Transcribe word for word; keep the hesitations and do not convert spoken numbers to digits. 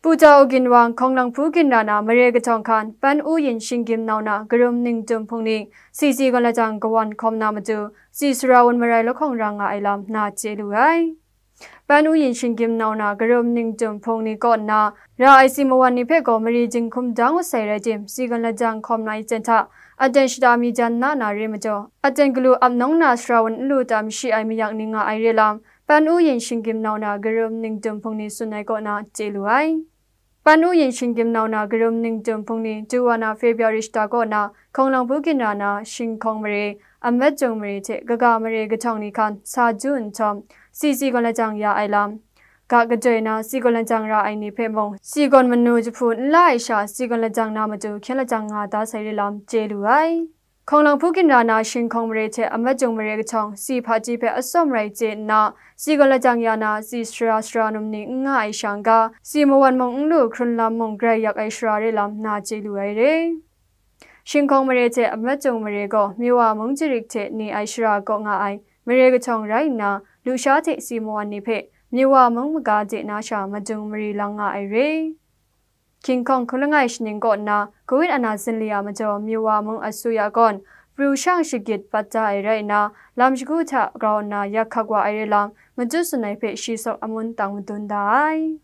Puta Uginwang Hkawng Langhpu Ginra na mare kahtawng hkan Pan Uyin Shinggyim Nau na Karum Ningtum Hpung ni si si gawn lajang kawan hkawm na matu, si sara wun marai lahkawng ra nga ai lam na chye lu ai. Pan Uyin Shinggyim Nau na Karum Ningtum Hpung ni kaw nna ra ai si mawan ni hpe gaw mari jinghkum da ngut sai rai tim, si gawn lajang hkawm na ai ten hta, aten shada mi jan na na re majaw, aten galu ap nawng na sara wun nlu tam shi ai mayak ni nga ai re lam, Pan Uyin Shinggyim Nau na Karum Ningtum Hpung ni tsun ai kaw na chye lu ai. Pan Uyin Shinggyim Nau na Karum Ningtum Hpung ni tu wa na February shata kaw na Hkawng Langhpu Ginra na Shinghkawng mare, Amat Jung mare hte kaga mare kahtawng ni hkan sa ju nhtawm, si si gawn lajang ya ai lam, ga gadoi na si gawn lajang ra ai ni hpe mung, si gawn manu jahpu n la ai sha, si gawn lajang na matu hkyen lajang nga da sai re lam chye lu ai. Hkawng Langhpu Ginra na Shinghkawng mare hte Amat Jung mare kahtawng, si hpaji hpe atsawm rai chye nna, si gawn lajang ya na si sara sara num ni n nga ai sha n ga, si mawan mung n lu, hkrun lam mung grai yak ai sara re lam na chye lu ai re. Shinghkawng mare hte Amat Jung mare gaw Miwa mung jarik hte ni ai shara kaw nga ai mare kahtawng rai nna, lusha hte si mawan ni hpe Miwa mung maga de na sha madung mari lang nga ai re. King Kong Hku Langai shaning kaw nna Covid ana zinli a majaw Miwa mung asuya gawn pru shang shagit pat da ai rai nna, lam shagu hta grau nna yak hkak wa ai re lam, machyu tsun ai hpe shi sawk amun tang madun da ai.